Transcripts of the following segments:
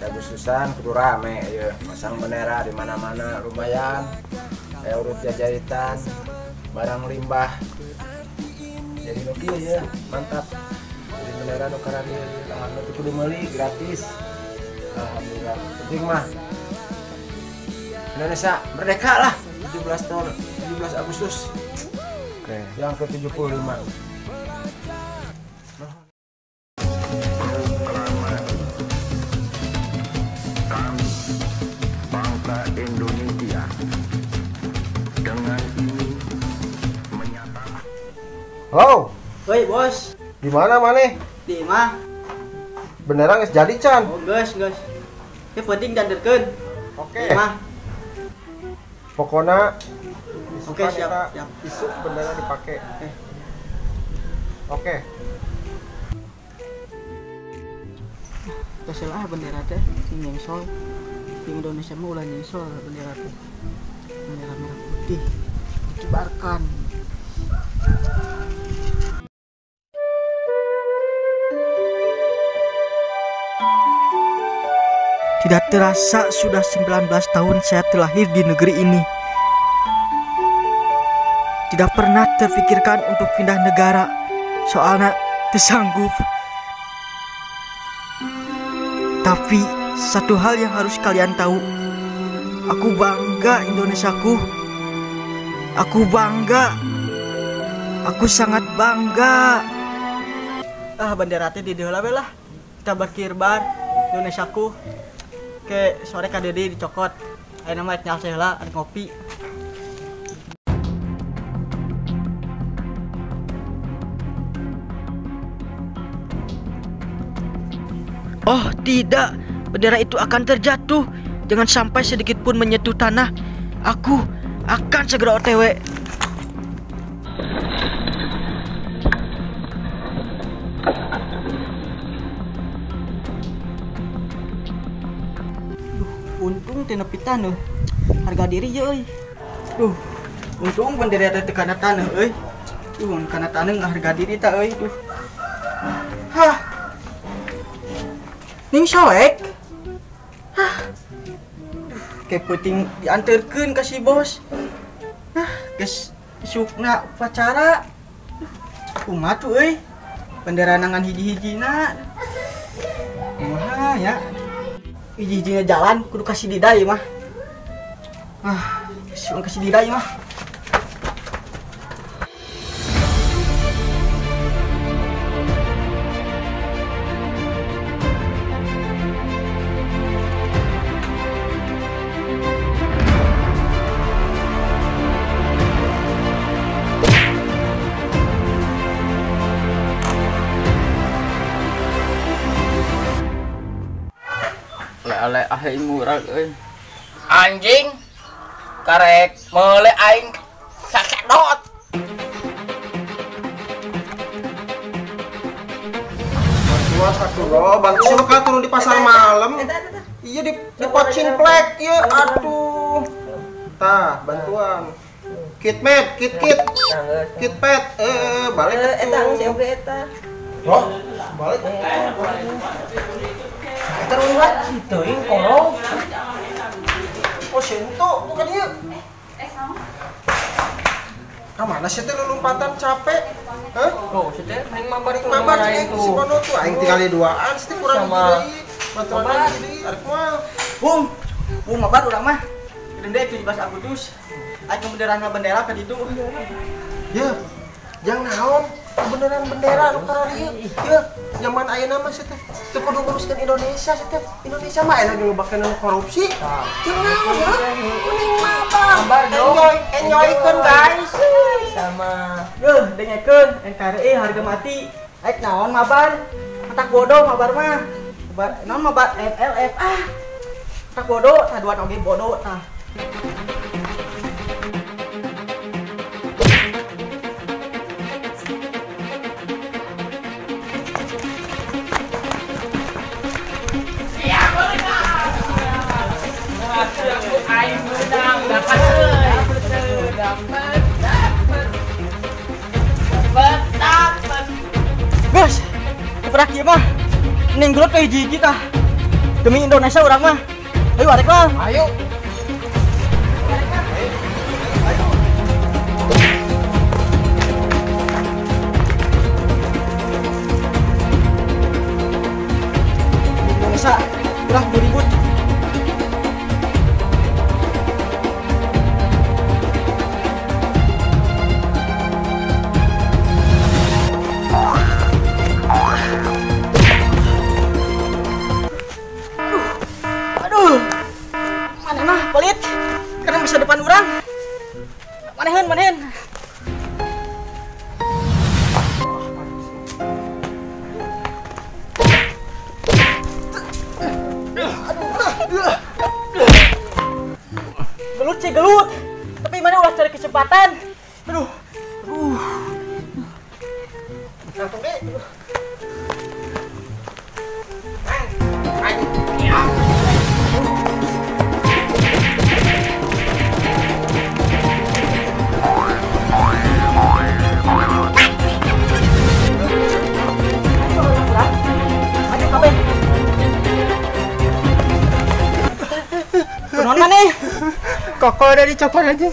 Agustusan kudu rame ya, masang bendera di mana-mana lumayan. Kayak urut jajahitan, barang limbah. Jadi nu kieu ya, mantap. Jadi bendera nu karadieu alhamdulillah teu kudu meuli gratis. Alhamdulillah. Penting mah Indonesia merdeka lah 17 tahun 17 Agustus. Oke, yang ke-75. Kami bangsa Indonesia dengan ini menyatakan. Halo. Woi, bos. Di mana maneh? Di imah. Bendera geus jadi can. Oh, geus, geus. Yang penting dianderkeun. Oke. Di imah. Pokoknya oke, siap, siap. Isuk bendera dipakai. Oke. Terserah bendera teh sing nyengsol. Di Indonesia mah ulah nyengsol bendera teh. Bendera merah putih dikibarkan. Tidak terasa sudah 19 tahun saya terlahir di negeri ini. Tidak pernah terfikirkan untuk pindah negara, soalnya tersanggup. Tapi satu hal yang harus kalian tahu, aku bangga Indonesiaku. Aku bangga. Aku sangat bangga. Ah, bendera teh di dieu we lah. Kita berkibar Indonesiaku. Ke sore ka deui dicokot. Ayeuna mah nyal heula arek ngopi. Oh tidak, bendera itu akan terjatuh. Jangan sampai sedikit pun menyentuh tanah. Aku akan segera OTW. Duh, untung teu nepi taneuh. Harga diri ye euy. Duh, untung bendera teh teu kana taneuh euy. Duh, mun kana taneuh harga diri ta euy. Duh. Hah. Ning soek. Hah. Duh, kayak penting diantarkeun ka si bos. Hah, geus isukna upacara. Kumaha tuh euy? Bendera nangan hiji-hijina. Kumaha ya? Hiji-hijina jalan kudu kasih didai mah. Ah, geus kasih didai mah. Ale aing murah euy. Anjing karek meule aing sasedot. Bantuan satu bantu siapa ka turun di pasar malam. Iya di pocin plek ieu aduh. Tah, bantuan. Kit med, kit kit. Kit pet, balik eta geus oge eta. Oh, balik. Terulat teuing korong. Oh, sintu bukan ieu. Sama. Ka mana sih teh lompatan capek? Hah? Oh, si teh aing mabar mabar cing si Bono tuh aing tinggal duaan sih kurang deui. Baturan deui arek moal. Bung. Bung mabar urang mah. Gede 17 Agustus. Aing benderana bendera ka ditu. Yeuh. Jang naon? Beneran bendera nu kararieu. Yeuh, zaman ayeuna mah sih teh teu kudu nguruskeun Indonesia sih teh. Indonesia mah ayeuna geus lobakeun korupsi. Jeung naon ya? Mending mabar. Enjoy, enjoykeun guys. Sama. Duh, dengekeun NKRI harga mati. Aik naon mabar? Otak bodoh mabar mah. Mabar naon mabar MLF ah. Otak bodoh, tah duan oge bodoh tah. Aing menang, dapat dapat dapat dapat. Bos, keperak ieu mah. Ning gelut we hiji-hiji tah. Demi Indonesia urang mah. Ayo arek lah. Ayo. Indonesia, urang ribut. Aduh, mana mah pelit, karena masa depan urang. Manehan, manehan. Gelut sih gelut, tapi mana ulah cari kesempatan. Aduh, aduh. Langsung deh. Kunaon maneh? Koko udah dicopot aja.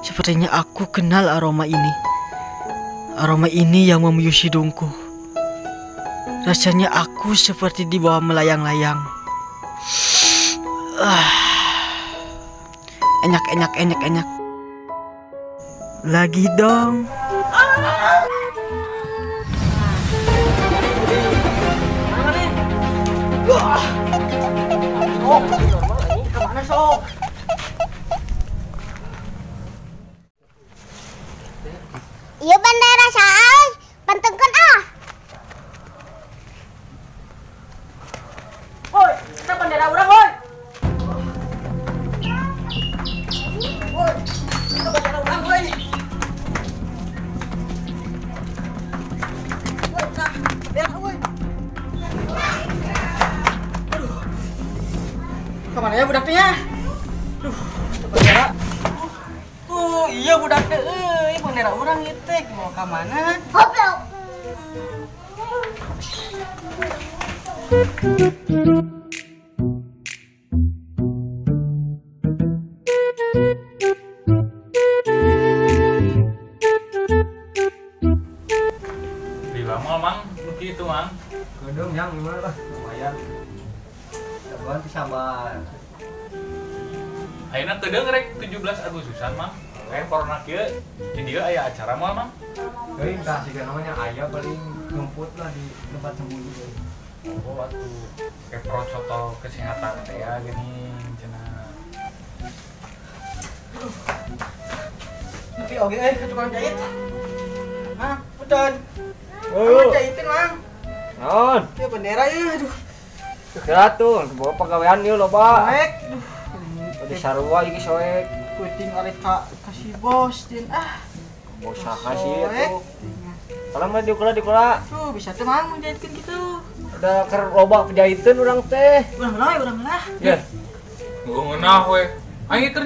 Sepertinya aku kenal aroma ini. Aroma ini yang membius hidungku. Rasanya aku seperti dibawa melayang-layang. Enak, enak, enak, enak. Lagi dong. Kemana sok? Iya bendera saai, pantengkeun ah. Woi, kita bendera urang, woi. Woi, kita bendera urang, woi. Woi, kita bendera, woi. Aduh. Kemana ya budaknya? Duh, kita bendera. Tuh, iya budaknya euy, bendera urang ieu teh mau ka mana? Goblok. Lila mah mang, nu kitu mang. Gedung yang gimana lah, lumayan. Jagoan sih sabar. Ayeuna kedeung rek 17 Agustusan mang. Kayak corona kieu di dieu aya acara moal mang. Euy, entah sih namanya aya paling ngumput lah di tempat sembunyi. Oh, atuh kayak protokol kesehatan teh ya gini cenah. Tapi oge euy ka tukang jahit. Hah, punten. Oh, jahitin mang. Naon? Ieu bendera ieu, aduh. Kira tuh, bawa pagawean ieu loba. Soek, duh. Di sarua iki soek. Puting arek ka si bos din ah. Bos saha sih itu. Kalau mah diukura. Tuh bisa teh mang menjahitkeun gitu. Udah keur loba penjahitan urang teh. Urang lah, urang lah. Ya. Ngeunah we. Aing keur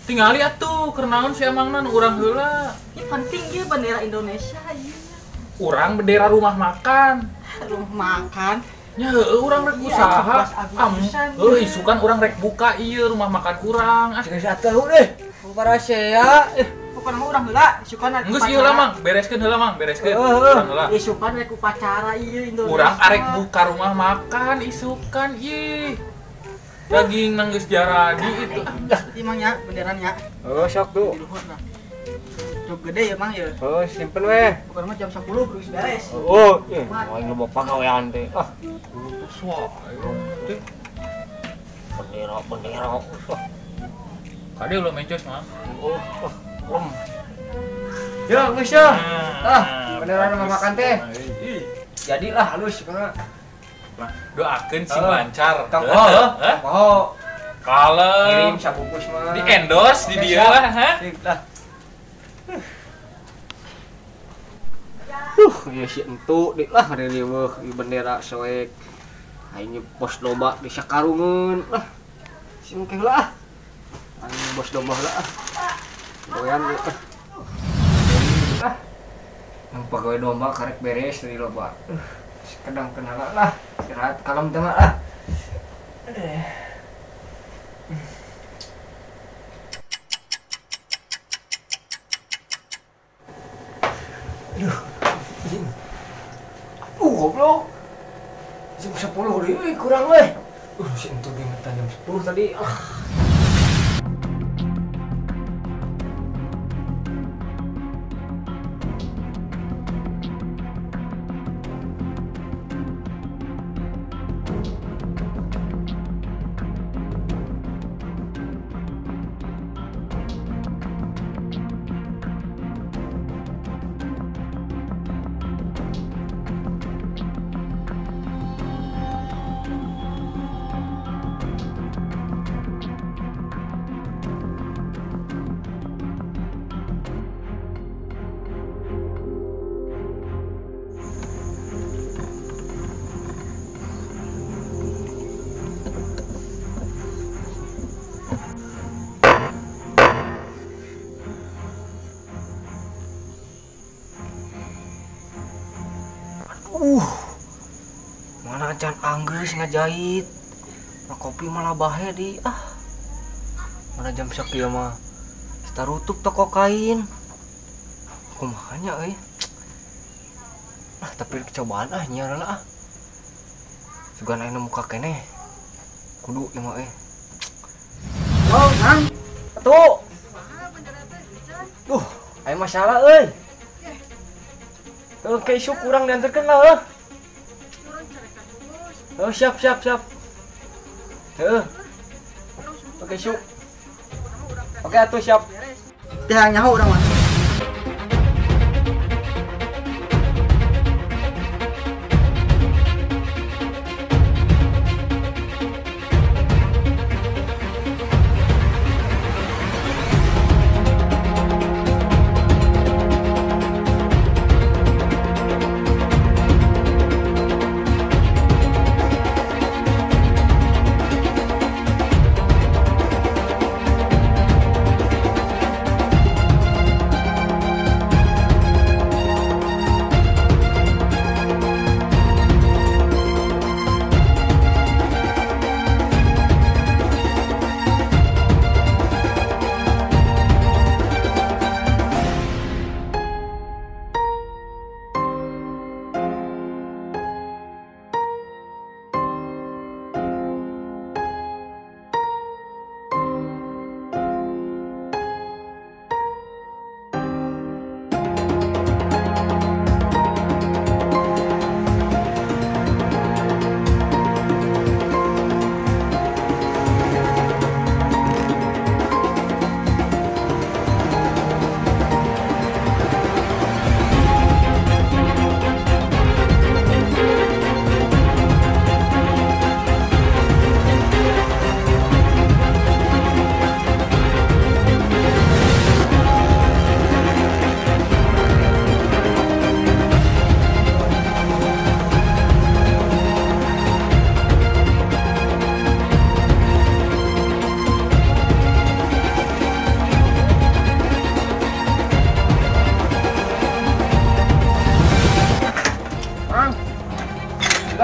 tingali atuh keur naon si emangna nu urang heula. Ieu penting ieu bendera Indonesia ieu. Urang bendera rumah makan. Rumah makan. Nya heueuh urang rek usaha. Heueuh isukan urang rek buka ieu rumah makan urang. Ah geus atuh deh. Parasea. Pokona mah urang heula isukan rek. Geus ieu heula mang, bereskeun heula mang, bereskeun. Urang heula. Isukan rek upacara ieu Indonesia. Urang arek buka rumah makan isukan ieu. Daging nang geus jaradi itu. Ieu mang nya benderanya. Oh sok tuh. Cukup gede ya mang ya. Oh simpen weh. Pokoknya mah jam 10 kudu beres. Oh, aing loba pagawean teh. Ah, putus wae teh. Bendera bendera. Kade ulah mencos mang. Oh, lem. Ya, geus ya. Ah, bendera rumah makan teh. Jadilah halus karena doakeun sing lancar. Tong oh. Kalem. Kirim sabungkus mah. Di endorse di dieu lah, ha? Lah. Ya si entu di lah riweuh di bendera soek. Aing bos domba di sakarungeun lah. Si engke lah. Aing bos domba lah. Goyang ah. Yang pegawai domba karek beres dari loba. Kadang kenal lah. Istirahat kalem teh mah ah. Aduh. Aduh, goblok. Jam 10 deui kurang we. Si entu diminta jam 10 tadi. Ah. Mana can anggeus ngajahit. Nah, kopi malah bahe di ah. Mana jam sakieu mah tarutup toko kain. Kumaha nya euy. Ah, tapi cobaan ah nyiar lah ah. Sugan aya muka keneh. Kudu ieu mah euy. Wow, Kang. Atuh. Duh, aya masalah euy. Tuh, ke isu kurang diantarkan lah, eh. Oh, siap, siap, siap. Oke, syuk. Oke, atuh siap. Teh nyaho urang mah.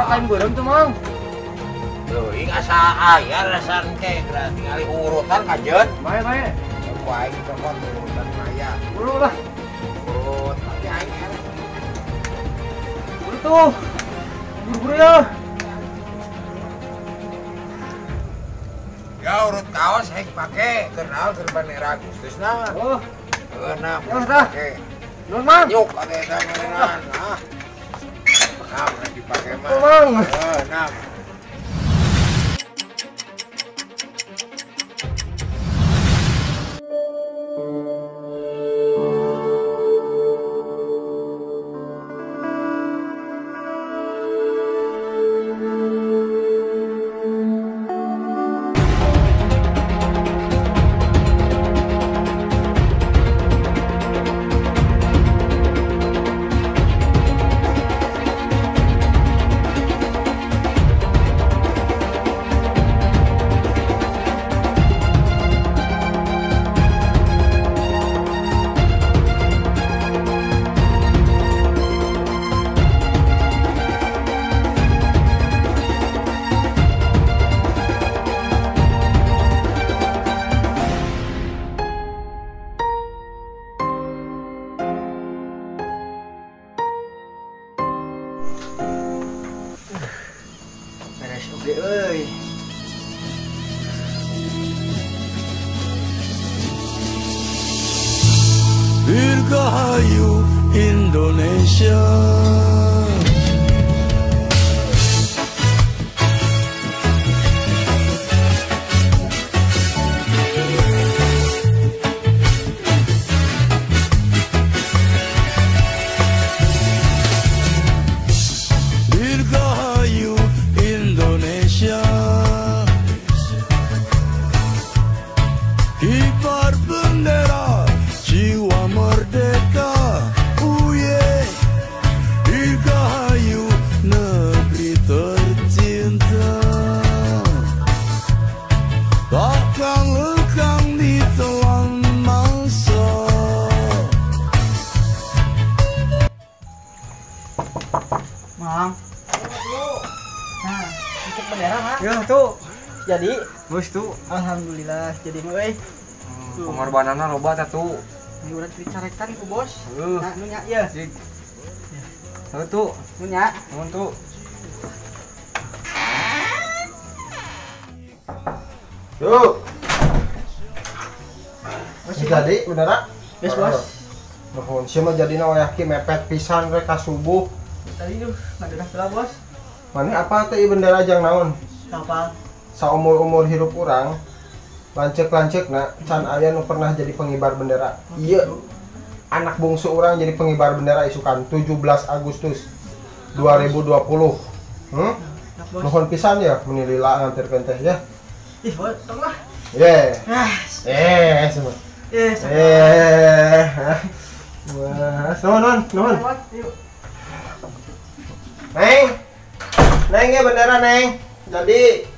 Kain beureum tuh, Mang. Teuing asa aya rasan ke tingali urutan kajeun. Bae, bae. Ku aing cokot urutan maya. Buru lah. Urut tapi aing eleh. Buru tuh. Buru-buru ya. Ya urut kaos hek pake, kenal keur bendera Agustusna. Oh. Heuna pake. Nuhun, Mang. Nyuk atuh eta meureunan. Ah. Nah, dipakai mah. Nah. Asli euy. Dirgahayu Indonesia. Dirgahayu Indonesia. Kibar bendera jiwa merdeka, uye, dirgahayu negeri tercinta. Takkan lekang ditelan masa. Mang. Nah, untuk bendera, Mang. Ya tuh. Jadi, bos tuh. Alhamdulillah jadi mah euy. Pengorbananna loba tah tuh. Ini udah dicarekan ku bos. Nah, nu nya ieu. Heuh tuh. Nu nya. Nuhun tuh. Tuh. Masih jadi bendera? Yes, bos. Nuhun, sia mah jadina wayah ki mepet pisan rek ka subuh. Tadi tuh ngadeunah heula, bos. Maneh apa teh ieu bendera jang naon? Kapal. Saumur-umur hirup urang, lanceuk-lanceukna can aya nu pernah jadi pengibar bendera. Ieu anak bungsu urang jadi pengibar bendera isukan 17 Agustus 2020. Nuhun pisan ya meni lila nganterkeun teh ya. Ih, bos, tong lah. Ye. Semua. Wah, nuhun, nuhun. Neng. Neng ya bendera, Neng. Jadi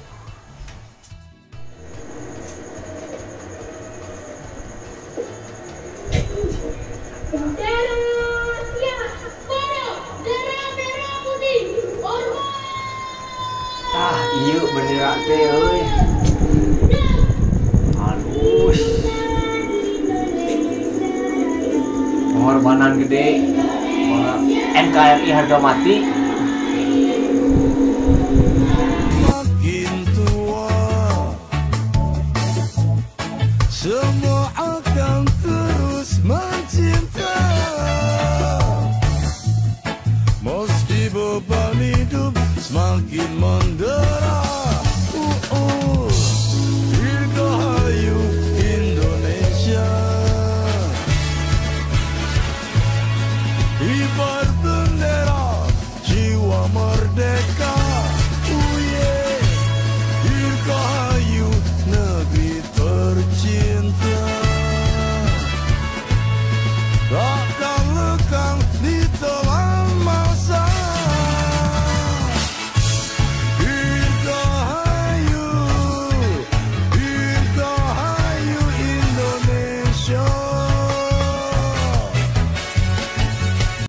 Ah, iya bendera teh euy. Halus. Pengorbanan gede. NKRI harga mati. Makin tua, semua akan terus mencinta. Meski beban hidup semakin mendekat.